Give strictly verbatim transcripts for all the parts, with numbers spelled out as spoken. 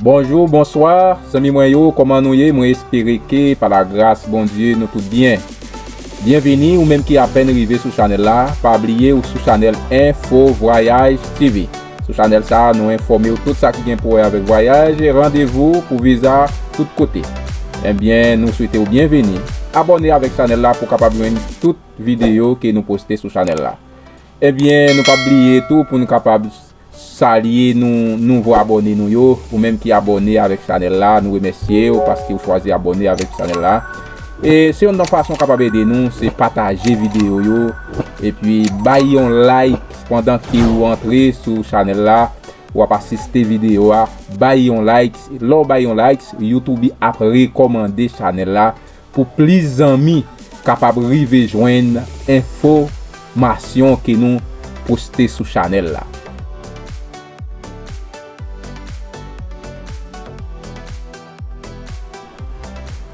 Bonjou, bonswa, zanmi mwen yo, kòman nou ye? Mwen espere ke pa lagras Bondye nou tout byen. Byenvini ou menm ki apèn rive sou chanèl la, pa bliye ou sou chanèl Enfo Vwayaj T V. Sou chanèl sa a, nou enfòme w tout sa ki gen pou wè avèk vwayaj e randevou pou viza tout kote. Ebyen, nou swete w byenveni. Abòne avèk chanèl la pou w kapab jwenn tout videyo ke nou poste sou chanèl la. Ebyen, nou p ap bliye tou pou nou kapab salye nou nouvo abòne nou yo, ou menm ki abòne avèk chanèl la, nou remèsye w paske w chwazi abòne avèk chanèl la. E se youn nan fason w kapab ede nou, se pataje videyo yo, epi bay yon like pandan ke w antre sou chanèl la, w ap asiste videyo a, bay yon like. Lè w bay yon like, YouTube ap rekòmande chanèl la pou plis zanmi kapab rive jwenn enfòmasyon ke nou poste sou chanèl la.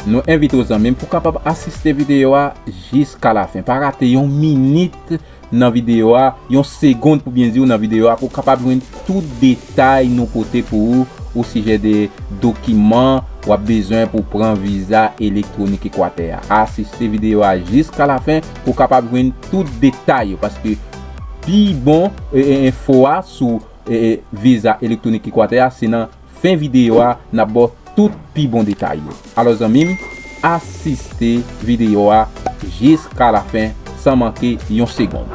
Nou envite w zanmi m pou kapab asiste videyo a jiska lafen. Pa rate yon minit nan videyo a, yon segonn pou byen di w nan videyo a, pou w kapab jwenn tout detay nou pote pou ou osijè de dokiman w ap bezwen pou pran viza elektwonik Ekwatè a. Asiste videyo a jiska lafen pou w kapab jwenn tout detay yo, paske pi bon, e, e, enfo a sou, e, e, viza elektwonik Ekwatè a se nan fen videyo a, n ap ba w tout pi bon detay yo. Alò zanmi m, asiste videyo a jiska lafen san manke yon segonn.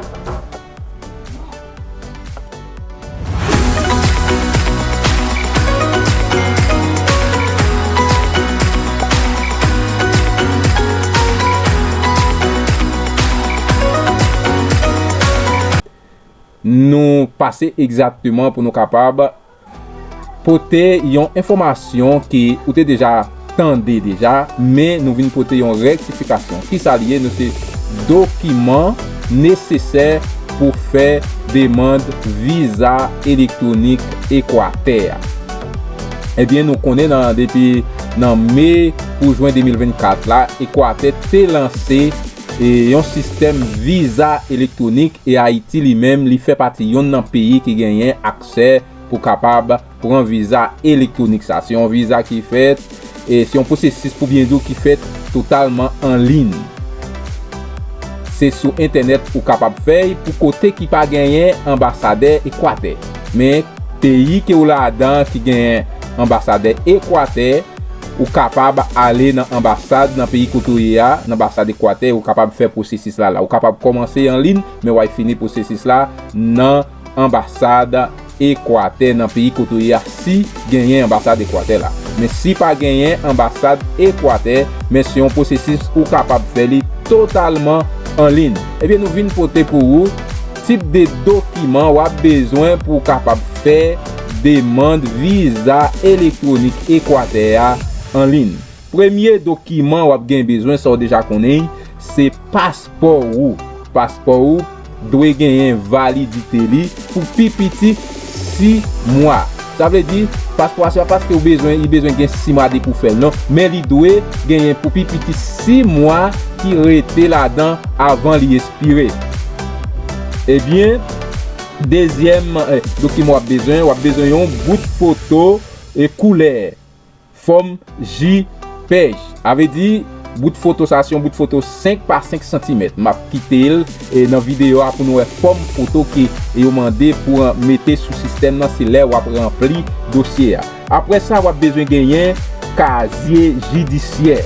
Nou pase egzakteman pou nou kapab pote yon enfòmasyon ke ou te deja tande deja, men nou vin pote yon rektifikasyon. Kisa l ye? Nou se dokiman nesesè pou fè demann viza elektwonik Ekwatè a. Ebyen, nou konnen nan, depi nan me pou jen de mil vennkat la, Ekwatè te lanse, e, yon sistèm viza elektwonik, e Ayiti li menm, li fè pati youn nan peyi ki genyen aksè pou kapab pran viza elektwonik sa. Se yon viza ki fèt, e se yon pwosesis pou byen di w ki fèt totalman an liy. Se sou entènèt ou kapab fè l pou kote ki pa genyen anbasadè Ekwatè. Men peyi ke w ladan ki genyen anbasadè Ekwatè, ou kapab ale nan anbasad nan peyi kote w ye a, nan anbasad Ekwatè, ou kapab fè pwosesis la la. Ou kapab kòmanse an liy, men w a fini pwosesis la nan anbasad Ekwatè nan peyi kote w ye a, si genyen anbasad Ekwatè la. Men si pa genyen anbasad Ekwatè, men se yon pwosesis ou kapab fè li totalman an liy. Ebyen, nou vin pote pou ou tip de dokiman w ap bezwen pou w kapab fè demann viza elektwonik Ekwatè a an liy. Premye dokiman w ap gen bezwen, sa w deja konnen, se paspò ou. Paspò ou dwe genyen validite li pou pi piti sis mwa. Sa vle di, paspò a se pa paske w bezwen, li bezwen gen sis mwa depi w fè l non, men li dwe genyen pou pi piti sis mwa ki rete ladan avan li ekspire. Ebyen, dezyèm, eh, dokiman w ap bezwen, w ap bezwen yon bout foto e koulè. Fòm JPEG. A vle di, bout foto sa se yon bout foto senk pa senk santimèt. M ap kite l, e, nan videyo a pou nou wè fòm foto ke yo mande pou, e, mete sou sistèm nan, se lè w ap ranpli dosye a. Apre sa, w ap bezwen genyen kazye jidisyè.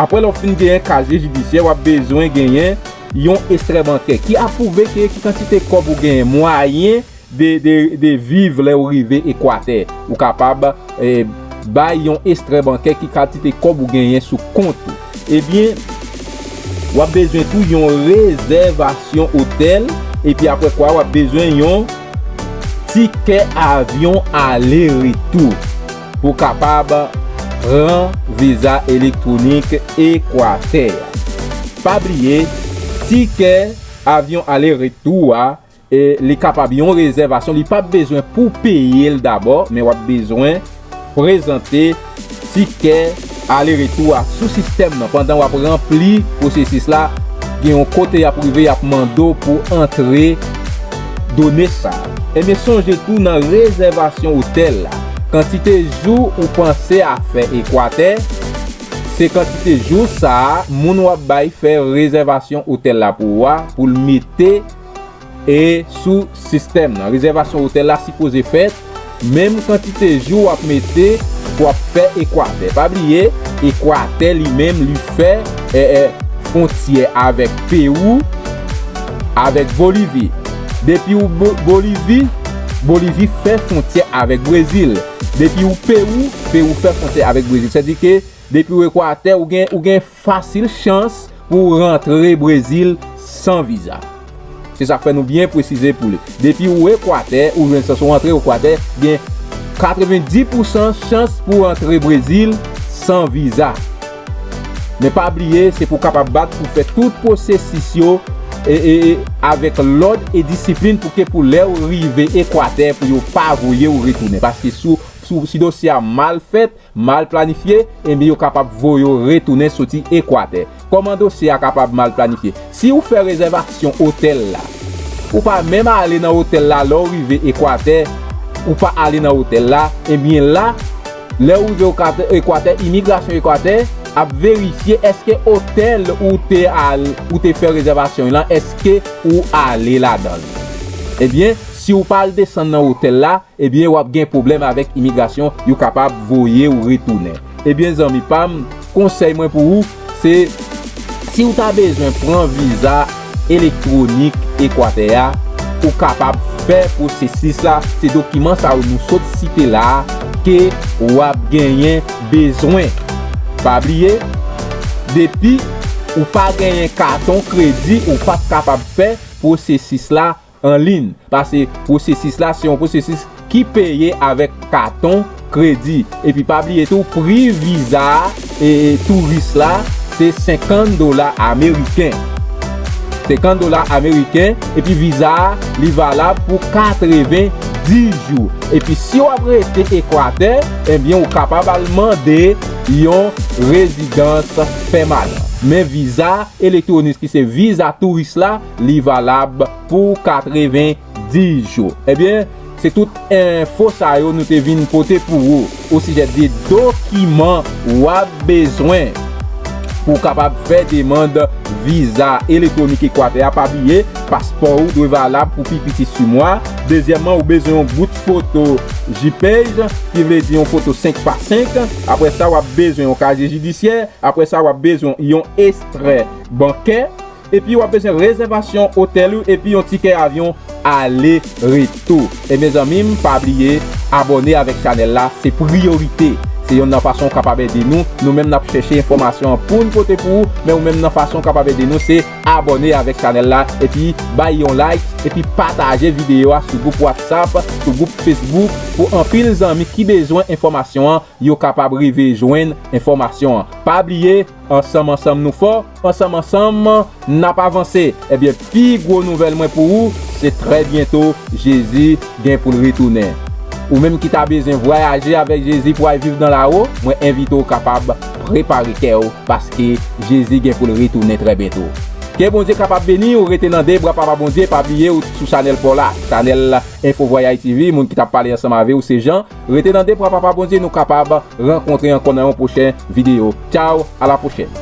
Apre lè w fin genyen kazye jidisyè, w ap bezwen genyen yon ekstrè bankè ki apwouve ke ki kantite kòb ou genyen, mwayen de, de, de viv lè w rive Ekwatè. Ou kapab, e, bay yon ekstrè bankè ki kantite kòb ou genyen sou kont ou. Ebyen, w ap bezwen tou yon rezèvasyon otèl, epi apre kwa, w ap bezwen yon tikè avyon ale retou pou kapab pran viza elektwonik Ekwatè a. Pa bliye, tikè avyon ale retou a, e li kapab yon rezèvasyon, li p ap bezwen pou peye l dabò, men w ap bezwen prezante tikè ale retou a sou sistèm nan. Pandan w ap ranpli pwosesis la, gen yon kote y ap rive, y ap mande w pou antre done sa. Ebyen, sonje tou nan rezèvasyon otèl la, kantite jou ou panse a fè Ekwatè, se kantite jou sa a moun w ap bay fè rezèvasyon otèl la pou ou a, pou l mete e sou sistèm nan. Rezèvasyon otèl la sipoze fèt menm kantite jou w ap mete pou w ap fè Ekwatè. Pa bliye, Ekwatè li menm li fè e, e, fwontyè avèk Pewou, avèk Bolivi. Depi ou Bo- Bolivi, Bolivi fè fwontyè avèk Brezil. Depi ou Pewou, Pewou fè fwontyè avèk Brezil. Sètadi ke depi ou Ekwatè, ou gen, ou gen fasil chans pou w rantre Brezil san viza. Se sa k fè nou byen presize pou li. Depi ou Ekwatè, ou jwenn chans ou rantre Ekwatè, gen katrevendis pousan chans pou w rantre Brezil san viza. Men pa bliye, se pou w kapab bat pou fè tout pwosesis yo e, e, e, avèk lòd e disiplin pou ke pou lè w rive Ekwatè, pou yo pa voye w retounen. Paske si, si, si dosye a mal fèt, mal planifye, ebyen yo kapab voye w retounen soti Ekwatè. Kòman dosye a kapab mal planifye? Si ou fè rezèvasyon otèl la, ou pa menm ale nan otèl la, lè w rive Ekwatè, ou pa ale nan otèl la, ebyen la, lè w rive Ekwatè, Ekwatè, imigrasyon Ekwatè ap verifye èske otèl ou te al, ou te fè rezèvasyon lan, èske ou ale ladan l. Ebyen, si ou pa al desann nan otèl la, ebyen, w ap gen pwoblèm avèk imigrasyon, yo kapab voye w retounen. Ebyen, zanmi pa m, konsèy mwen pou ou, se si w ta bezwen pran viza elektwonik Ekwatè a, ou kapab fè pwosesis la, se dokiman sa yo nou sot site la a ke w ap genyen bezwen. Pa bliye, depi ou pa genyen katon kredi, ou p ap kapab fè pwosesis la an liy. Paske pwosesis la, se yon pwosesis ki peye avèk katon kredi. Epi pa bliye tou, pri viza e, e touris la, se senkant dola ameriken. Senkant dola ameriken, epi viza a, li valab pou katrevendis jou. Epi si w ap rete Ekwatè, ebyen, ou kapab al mande yon rezidans pèmanan. Men viza elektwonik ki se viza touris la, li valab pou katrevendis jou. Ebyen, se tout enfo sa yo nou te vin pote pou ou osijè de dokiman w ap bezwen pou w kapab fè demann viza elektwonik Ekwatè a. Pa bliye, paspò ou dwe valab pou pi piti sis mwa. Dezyèmman, ou bezwen yon bout foto JPEG, ki vle di yon foto senk pa senk. Apre sa, w ap bezwen yon kazye jidisyè. Apre sa, w ap bezwen yon ekstrè bankè. Epi w ap bezwen rezèvasyon otèl ou epi yon tikè avyon ale retou. Ebyen, zanmi m, pa bliye abòne avèk chanèl la, se priyorite. Se yonn nan fason w kapab ede nou. Nou menm n ap chèche enfòmasyon an pou n pote pou ou, men ou menm nan fason w kapab ede nou, se abòne avèk chanèl la, epi bay yon like, epi pataje videyo a sou gwoup WhatsApp, sou gwoup Facebook, pou anpil zanmi ki bezwen enfòmasyon an, yo kapab rive jwenn enfòmasyon an. Pa bliye, ansanm ansanm nou fò, ansanm ansanm n ap avanse. Ebyen, pi gwo nouvèl mwen pou ou, se trè byento Jezi gen pou l retounen. Ou menm ki ta bezwen vwayaje avèk Jezi pou al viv nan lawo, mwen envite w kapab prepare kè w, paske Jezi gen pou l retounen trè byento. Ke Bondye kapab beni w, rete nan de bra Papa Bondye, pa bliye w sou chanèl pa w la, chanèl Info Vwayaj T V, moun ki t ap pale ansanm avè w se Jean. Rete nan de bra Papa Bondye, nou kapab rankontre ankò nan yon pwochen videyo. Tchaw, a la pwochèn.